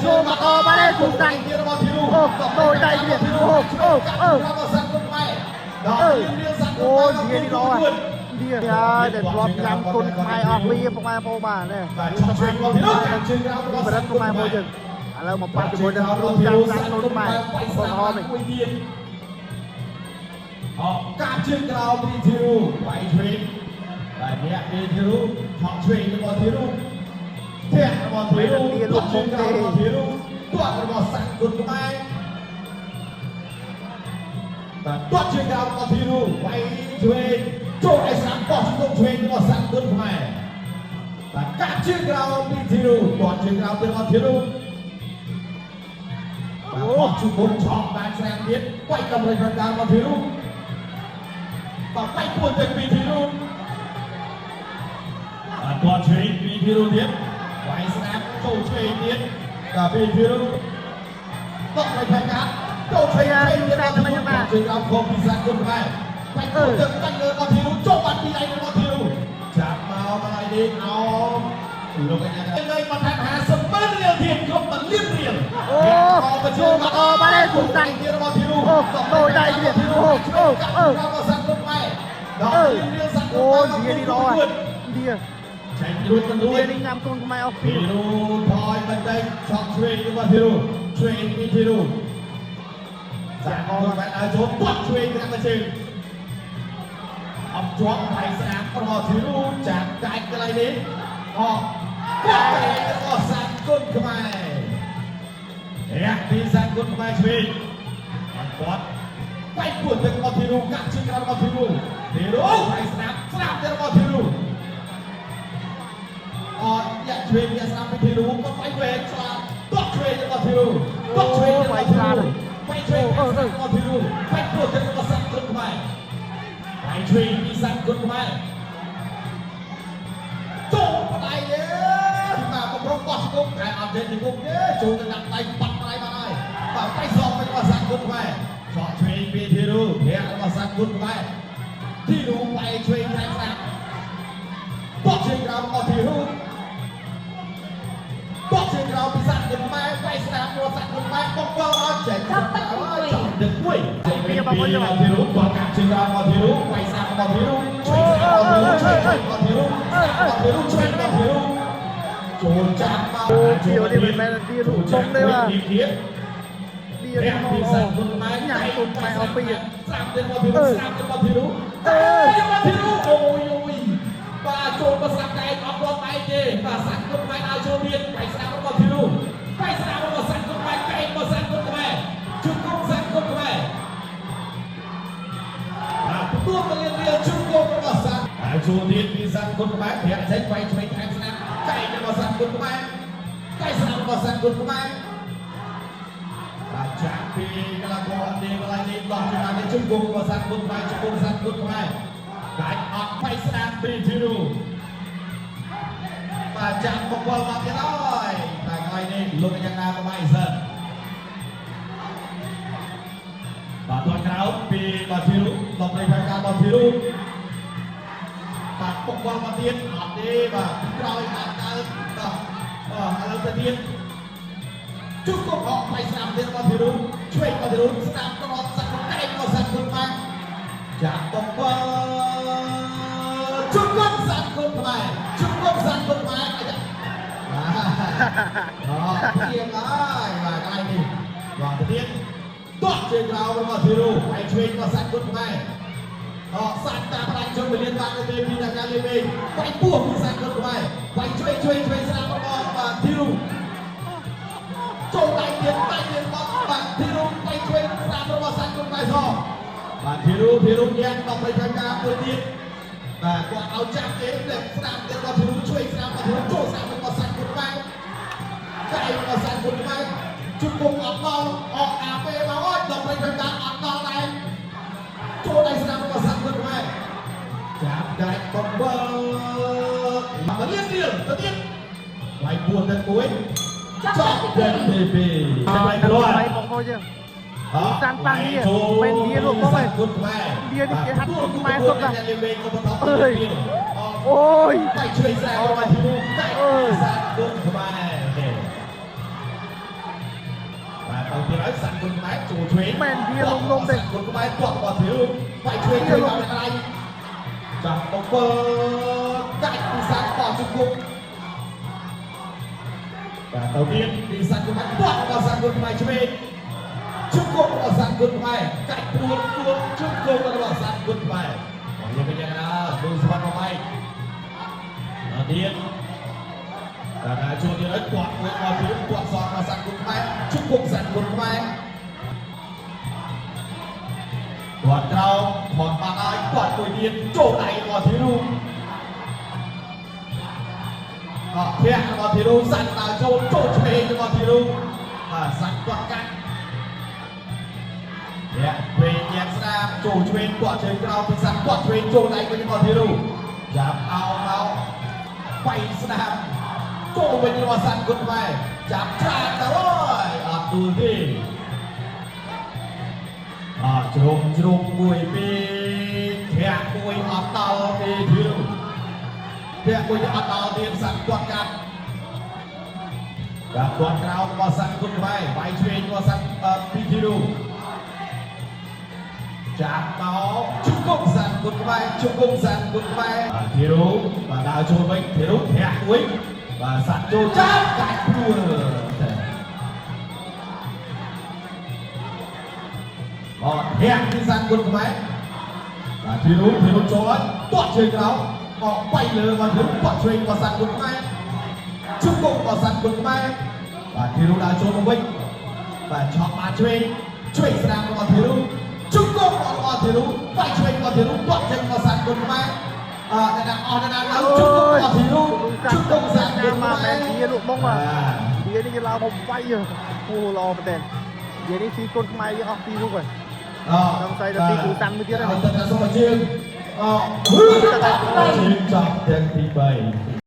ចូលមកកបានទេគូសាំង ទៀតរបស់ធីរូ អូដូចដៃគ្នាអូអូអូ របស់សាំងគុណខ្មែរដល់ អឺ រៀលសាំងគុ អូ ណខ្មែរ យនេះល្អនេះហើយតែធ្លាប់ញ៉ាំគុណខ្មែរអស់ពីពុកម៉ែបងប្អូនបាទនេះ បាទឆក់ជើងរបស់ធីរូកាន់ជើងក្រោមរបស់ បរិទ្ធពុកម៉ែបងប្អូនយើងឥឡូវមកប៉ះជាមួយនឹងគ្រូចាំសាំងគុណខ្មែរបងក្រហមនេះ មួយទៀតអកាប់ជើងក្រោមពីធីរូវាយឆ្វេងបាទអ្នកពីធីរូឆក់ឆ្វេងរបស់ធីរូធាក់របស់ធីរូទាត់ជើងក្រោមរបស់ធីរូទាត់របស់សាំងគុណខ្មែរបាទទាត់ជើងក្រោមរបស់ធីរូវាយឆ្វេងចូលឲ្យស្រាំបោះជង្គង់ឆ្វេងរបស់សាំងគុណខ្មែរបាទកាប់ជើងក្រោមពីធីរូទាត់ជើងក្រោមទៀតរបស់ធីរូ បាទបោះជង្គង់ឆក់បានស្រាំទៀតវាយកម្រិតប្រការមកធីរូបាទវាយពួនទៅពីធីរូបាទគាត់ឆ្វេងពីធីរូទៀតវាយស្រាំចូលឆ្វេងទៀតបាទពីធីរូតក់ឲ្យប្រការចូលឆ្វេងឆ្វេងទៀតដល់ធីរូជើងក្រោមខំពីសាគុណខ្មែរវាយពួនទៅកាច់លើដល់ធីរូចូលបាត់ពីដៃរបស់ធីរូចាប់មកកន្លែងនេះអោមលោកកញ្ញាថ្ងៃបន្ថែម50ម៉ឺនរៀលទៀតគ្រប់មួយលានរៀល អូចូលមកកបានទេគូសាំង ទៀតរបស់ធីរូ អូដូចដៃគ្នាអូអូអូ របស់សាំងគុណខ្មែរដល់ អឺ រៀលសាំងគុ អូ ណខ្មែរ យនេះល្អនេះ ចេញរួចមិនរួច នេះញ៉ាំគុណខ្មែរអស់ពី ធីរូថយបន្តិចឆក់ឆ្វេងរបស់ធីរូឆ្វេងពីធីរូសាំងគុណខ្មែរឲ្យចូលទាត់ឆ្វេងក្រាំងជើងអត់ជាប់ដៃស្នាមរបស់ធីរូចាក់កាច់កន្លែងនេះអកគាត់កន្លែងរបស់សាំងគុណខ្មែរ រាក់ពីសាគុណខ្មែរឆ្វេងអត់គាត់បែកពួនទៅរបស់ធីរូកាក់ជើងក្រោមរបស់ធីរូធីរូហើយស្នាប់ស្នាប់ទៅរបស់ធីរូអត់យ៉ាក់ឆ្វេងយ៉ាក់ស្នាប់ពីធីរូគាត់បែកវែងឆ្លាតទាត់ឆ្វេងរបស់ធីរូទាត់ឆ្វេងរបស់ធីរូបែកឆ្វេងរបស់ធីរូបែកពួនទៅរបស់សាគុណខ្មែរបែកឆ្វេងពីសាគុណខ្មែរចូលបដៃទេបាទបំរុងបោះជង្គង់តែអត់ទេជង្គង់ទេចូលទៅដាក់ដៃបាត់ដៃបាត់ហើយបាទដៃសងវិញរបស់សាគុណខ្មែរឆក់ឆ្វេងពីធីរូធាក់របស់សាគុណខ្មែរធីរូបែកឆ្វេងខាងស្ដាំបោះជើងក្រោមរបស់ធីរូបោះជើងក្រោមពីសាគុណខ្មែរបែកស្ដាំរបស់សាគុណខ្មែរបុកបោឲ្យចេញចាប់ទឹកមួយពីធីរូបោះកាប់ជើងក្រោមរបស់ធីរូបែកស្ដាំរបស់ធីរូឆ្វេងស្ដាំរបស់ធីរូឆ្វេងរបស់ធីរូរបស់ធីរូឆ្វេងរបស់ធីរូចូលចាប់មក អូជានេះមិនមែនទីរូបងទេបាទ នេះ នេះ នេះ មក ពីសាគុណខ្មែរ ញ៉ាំគុណខ្មែរអស់ពី ស្រាំទៀតមកធីរូស្រាំទៀតមកធីរូ អឺ មកធីរូអូយអូយបាទចូលមកស្រាំកែងអត់ទាន់បែកទេបាទសាគុណខ្មែរឲ្យចូលទៀតបែកស្រាំរបស់ធីរូបែកស្រាំរបស់សាគុណខ្មែរកែងរបស់សាគុណខ្មែរជុំគុំសាគុណខ្មែរបាទទទួលមកលៀនរៀលជុំគុំរបស់សាហើយចូលទៀតពីសាគុណខ្មែរប្រាក់ចេញបែកឆ្វេងថែមស្នាមកែងរបស់សាគុណខ្មែរកែងស្នាមរបស់សាគុណខ្មែរ បាទចាក់ពីកលាករនេះកន្លែងនេះដោះចំណាននេះជុំគុំរបស់សាគុណខ្មែរជុំគុំសាគុណខ្មែរកាច់អត់បៃស្ដាំពីធីរូបាទចាក់បកលមកទៀតហើយតែកន្លែងនេះលោកយ៉ាងណាក៏មិនសិនបាទទាត់ក្រោមពីបាទធីរូដល់នៃផែនការរបស់ធីរូបាទបកលមកទៀតអត់ទេបាទក្រោយអត់កើតបាទបាទឥឡូវទៅទៀត ជុំគុំអកបៃស្ដាំទៀតរបស់ធីរូឆ្វេងរបស់ធីរូស្ដាំត្រប់សាក់កែងរបស់សាក់គុណខ្មែរចាក់បំពើជុំគុំសាក់គុណខ្មែរជុំគុំសាក់គុណខ្មែរអាយ៉ាបាទអូទៀងហើយបាទកន្លែងនេះបាទទៅទៀតទាត់ជើងក្រោមរបស់ធីរូហើយឆ្វេងរបស់សាក់គុណខ្មែរអសាច់តាមដាច់ជុំពលានបានទៅពីតាការលេងវិញបាញ់ពោះពីសាក់គុណខ្មែរបាញ់ឆ្វេងឆ្វេងឆ្វេងស្ដាំរបស់បាទធីរូ ចូលដៃទៀតដៃទៀតបត់បាទធីរូបៃឆ្វេងស្ដាំរបស់សាច់គុណខ្មែរសបាទធីរូធីរូញ៉ាំដល់ប្រចាំការមួយទៀតបាទគាត់ឲ្យចាប់គេតែស្ដាំទៀតរបស់ធីរូឆ្វេងស្ដាំរបស់ធីរូចូលស្ដាំរបស់សាច់គុណខ្មែរកែរបស់សាច់គុណខ្មែរជុំគុំអត់ដល់អកអាពេមកអើយដល់ប្រចាំការអត់ដល់ដែរចូលដៃស្ដាំរបស់សាច់គុណខ្មែរចាប់ដាច់បំបើមកលៀនរៀលទៅទៀតវាយ4ទៅ1 ចាប់ ចប់ ទី ទី 2 2តែគ្រាន់ បងប្អូនយើង សាន់ប៉ាំងនេះមិនវាលោកបងឯង គុណខ្មែរ វានេះគេហាត់គុណខ្មែរសុទ្ធណាស់ លេងវិញក៏បន្ត អើយអូយ បាយឆ្វេងស្រារបស់ធីរូតែ អើយ សាគុណខ្មែរ គុណខ្មែរចូលឆ្វេង មែនវាលំលំទេ គុណខ្មែរទាត់របស់ធីរូវាយឆ្វេងជួយដល់កន្លែងចាប់មកពើកាច់ពីសាន់បោះជង្គង់បាទទៅទៀតពីសាន់គុណខ្មែរទាត់របស់សាន់គុណខ្មែរឆ្វេងជង្គង់របស់សាន់គុណខ្មែរកាច់ព្រួតព្រួតជង្គង់របស់សាន់គុណខ្មែរមកយើងវិញយ៉ាងណាดูសវណ្ណមកឯងទៀត បាទហើយជួនទៀតហើយគាត់មួយមកពីគាត់សងមកសាន់គុណខ្មែរជុំគុកសាន់គុណខ្មែរគាត់ក្រោមគាត់បាត់ហើយគាត់មួយទៀតចូលដៃរបស់ធីរូអភៈរបស់ធីរូសាន់ដល់ចូលចូលឆ្វេងរបស់ធីរូបាទសាន់គាត់កាត់ភៈវិញយ៉ាងស្ដាមចូលឆ្វេងគាត់ជើងក្រោមពីសាន់គាត់ឆ្វេងចូលដៃវិញរបស់ធីរូចាប់អោមកបៃស្ដាម ចូលវិញរបស់សាន់គុណខ្មែរចាប់ច្រានទៅហើយអត់ទូទេអត់ជ្រុំជ្រុំមួយពីរធាក់មួយអត់ដល់ទេធីរូធាក់មួយអត់ដល់ទៀតសាន់គាត់កាត់ចាប់គាត់ក្រោមរបស់សាន់គុណខ្មែរវាយឆ្វេងរបស់សាន់ពីធីរូចាប់មកជង្គង់សាន់គុណខ្មែរជង្គង់សាន់គុណខ្មែរធីរូបាទដើរចូលវិញធីរូធាក់មួយបាទសាក់ចូលចាប់កាច់ព្រួលតែអត់ធាក់ពីសាន់គុណខ្មែរបាទធីរូធីរូចូលហើយទាត់ជើងក្រោមបកបៃលើមកធីរូទាត់ឆ្វេងរបស់សាន់គុណខ្មែរជង្គង់របស់សាន់គុណខ្មែរបាទធីរូដើរចូលមកវិញបាទឆក់បានឆ្វេងឆ្វេងស្ដាំរបស់ធីរូជង្គង់របស់ធីរូបៃឆ្វេងរបស់ធីរូទាត់ចេញរបស់សាន់គុណខ្មែរអឺអ្នកណាអស់អ្នកណាឡើងជង្គង់របស់ធីរូជង្គង់សាន់គុណ មក ខ្មែរ មែនវាលក់មកបាទវានេះគេឡើងមកវាយអូល្អមែនតើនិយាយនេះស៊ីគុណខ្មែរយើងអស់ពីររូបហើយ អ សង្ស័យដល់ទីគ្រូសាន់មួយទៀតហើយ តែសូមអញ្ជើញអឺជើងចាប់ទាំងទី3